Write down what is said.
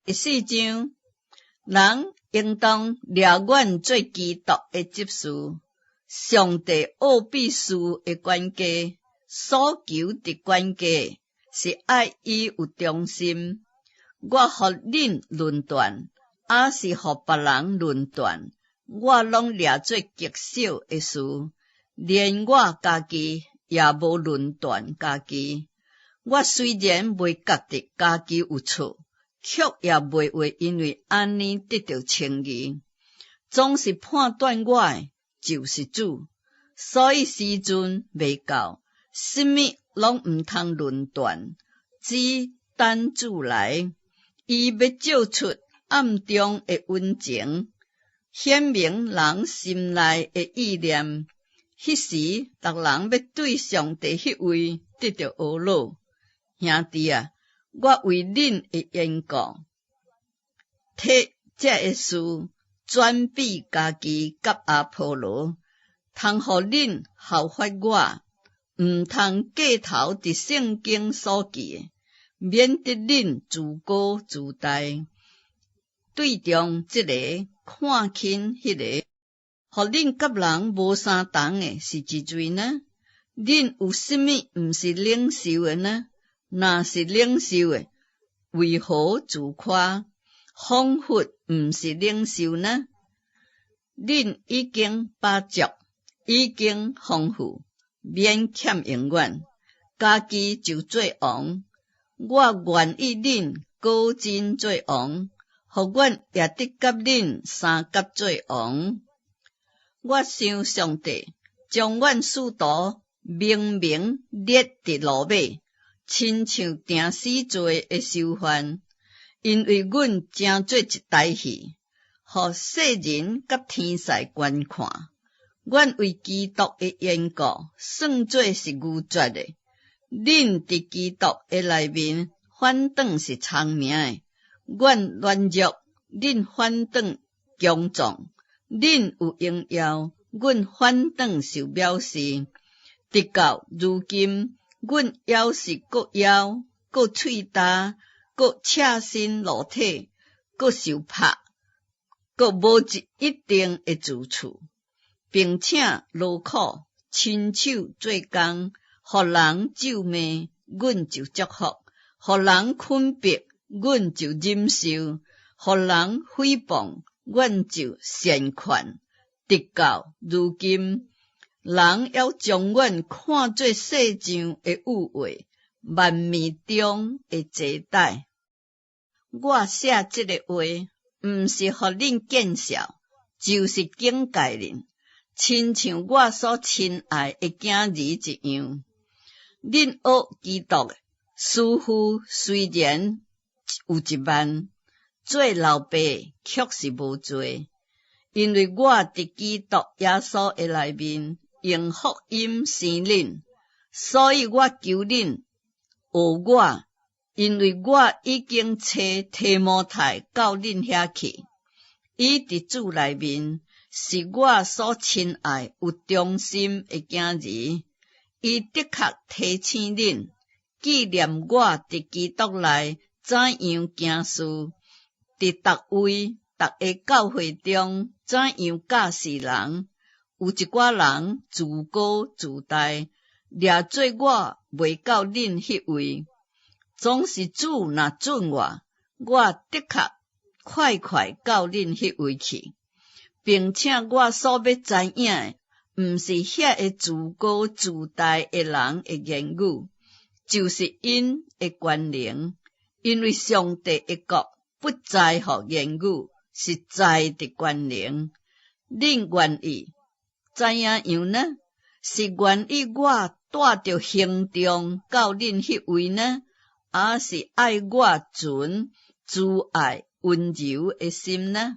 第四章，人應當掠阮做基督的執事，上帝奧秘事的管家，所求佇管家是愛伊有忠心。我予恁論斷，抑是予別人論斷，我攏掠做極小的事，連我家己也無論斷家己。我雖然袂覺得家己有錯，卻也袂會因為按呢得著稱義。總是判斷我的，就是主。所以時陣未到，啥物攏毋通論斷，只等主來。伊欲照出暗中的隱情，顯明人心內的意念。彼時，逐人欲對上帝彼位得著懊惱。兄弟啊，我為恁的緣故，提這个事轉比家己佮阿波羅，通予恁效法我，毋通過頭佇聖經所記的，免得恁自高自大，對重這個看輕彼个，予恁佮人無相同的是一罪呢？恁有啥物毋是領受的呢？若是領受的，為何自誇，彷彿毋是領受呢？恁已經飽足，已經豐富，免欠用阮，家己就做王。我願意恁果真做王，予阮也得佮恁相佮做王。我想上帝將阮使徒明明列佇羅馬，親像釘死罪的囚犯，因為阮成做一台戲，予世人佮天使觀看。阮為基督的緣故，算做是愚拙的。恁佇基督的內面，反轉是聰明的。阮軟弱，恁反轉強壯；恁有榮耀，阮反轉受藐視。直到如今，阮猶是閣枵，閣喙焦，閣赤身露體，閣受拍，閣無一定的住處，並且勞苦，親手做工，予人咒罵，阮就祝福；予人捆縛，阮就忍受；予人誹謗，阮就善勸。直到如今，人猶將阮看做世上的有話，萬民中的坐帶。我寫這個話，毋是予恁見笑，就是警戒恁，親像我所親愛的囝兒一樣。恁學基督的師傅雖然有1萬，做老爸卻是無濟，因為我佇基督耶穌的內面用福音生恁，所以我求恁學我，因為我已經差提摩太到恁遐去，伊佇主內面是我所親愛有忠心的囝兒，伊的確提醒恁，紀念我佇基督內怎樣行事，佇逐位、逐个教會中怎樣教示人。有一寡人自高自大，掠做我袂到恁彼位。總是主若准我，我的確快快到恁彼位去，並且我所欲知影的，毋是遐个自高自大的人的言語，就是𪜶的權能。因為上帝的國不在乎言語，是在佇權能。恁願意怎樣呢？是願意我帶著行動到恁彼位呢，抑是愛我存慈愛溫柔的心呢？